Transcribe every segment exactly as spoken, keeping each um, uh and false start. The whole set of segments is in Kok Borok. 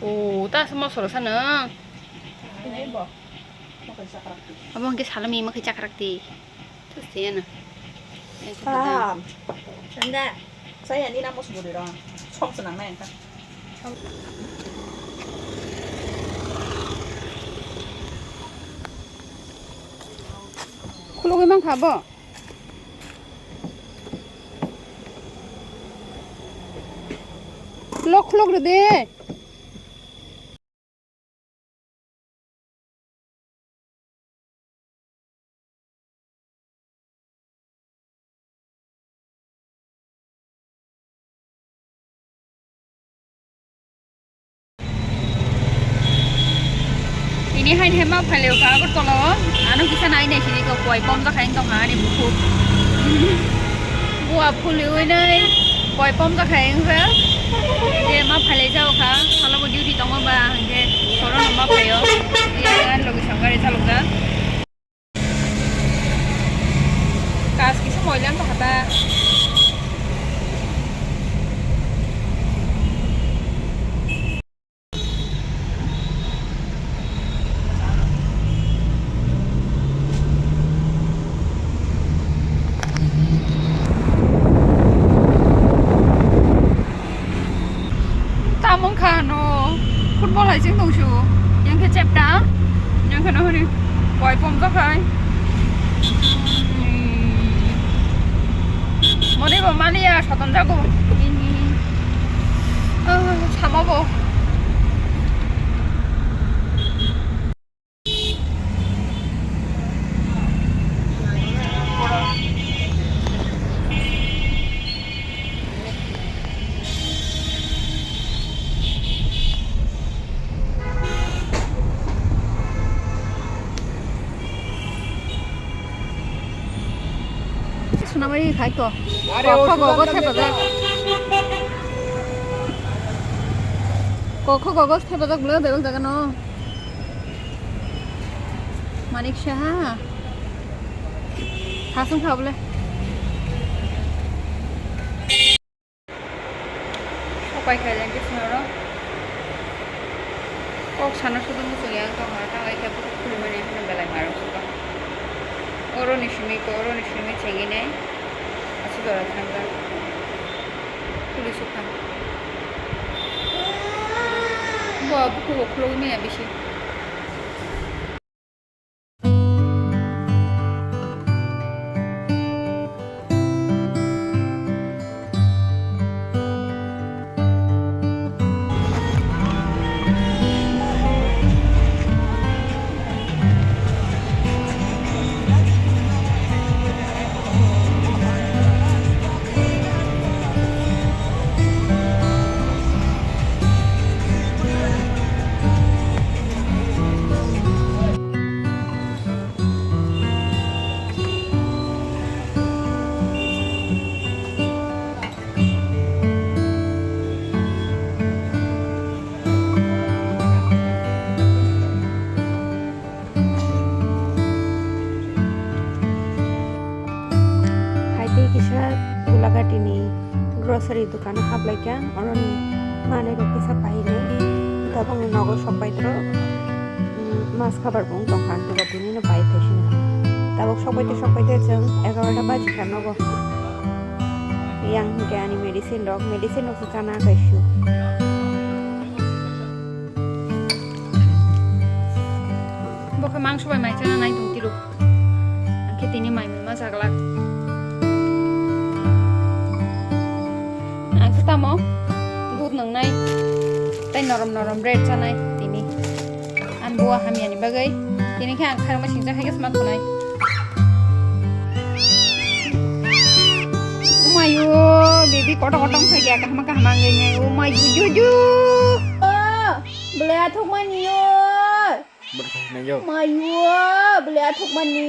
Oh, ta sama soro sana. Abo hingke salami makai chakrak di. Terus dia na. Paham. Sanda. Saya ni namo sebut orang. Song senang na yang kan. Khulugwi mankha bo. Khulok khulok rwdi. Tini hai hema phaileo ka Agartala o, ano kisa nai nai sini ko koi pom jakha wng tongkha ani bukhuk. Bua phuli ui nai koi pom jakha wng kha. Je ma phailai jao kha, salo bo duty tongma ba hingke soro no ma phaio. Iya, logi sangare chalok jak. Kas kisa moilan to hata. Tamung kha no football hai cheng tong su. Yang khe chepta. Yang khe no hori koi pom to khai. Mode bo mani ya soton jago. Ah, sama bo. Sunamari khai ko. Kokho gogo thepajak. Kokho gogo thepajak bwlai bebak jaga no. Manik Saha. Hasung kha bole. Sopai kha jang khe swnaro. Kok sana sudu muchung yang tong ha, tang ai khe bukhuk khulumani hwnwi belai marok suka. Oro ni simi ko, oro ni simi chengwi nai. Aswk jora thangkha. Khuli sukha. Bo bukhuk bo khulugwi manya bisi. Hai tei kisa Gulagati ni grocery dukano haplaikha, oroni manwi rok kisa painai, tabukni nogo sokpaitro, mm, mas khabar bo wng tongkha, ang duga tinino pai phaisino. Tabuk sokpaite sokpaite chwng egarota bajikha nogo. Yang hinkhe ani medicine rok, medicine rok se chana kaisu. Bo khe mangso bai mai chana nai tong tiro. Ang khe tini mai mima chaglak. Ang khe tamo dudh nwngnai tei norom norom bread chanai tini. Ang buwa hamyani bagwi tini khe ang kharma singcha hai khe sma khunai. Umayo, baby kotor kotor wngkha ya, kaham kaham wngwi nai. Umai ju ju ju. Belai athukmani o. Mayo, belai athukmani.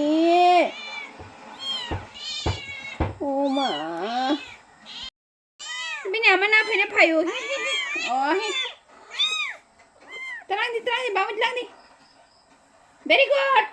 O ma. Bini ama na phaina phaio. O hi. Twlang di, twlang di, babu twlang di. Very good.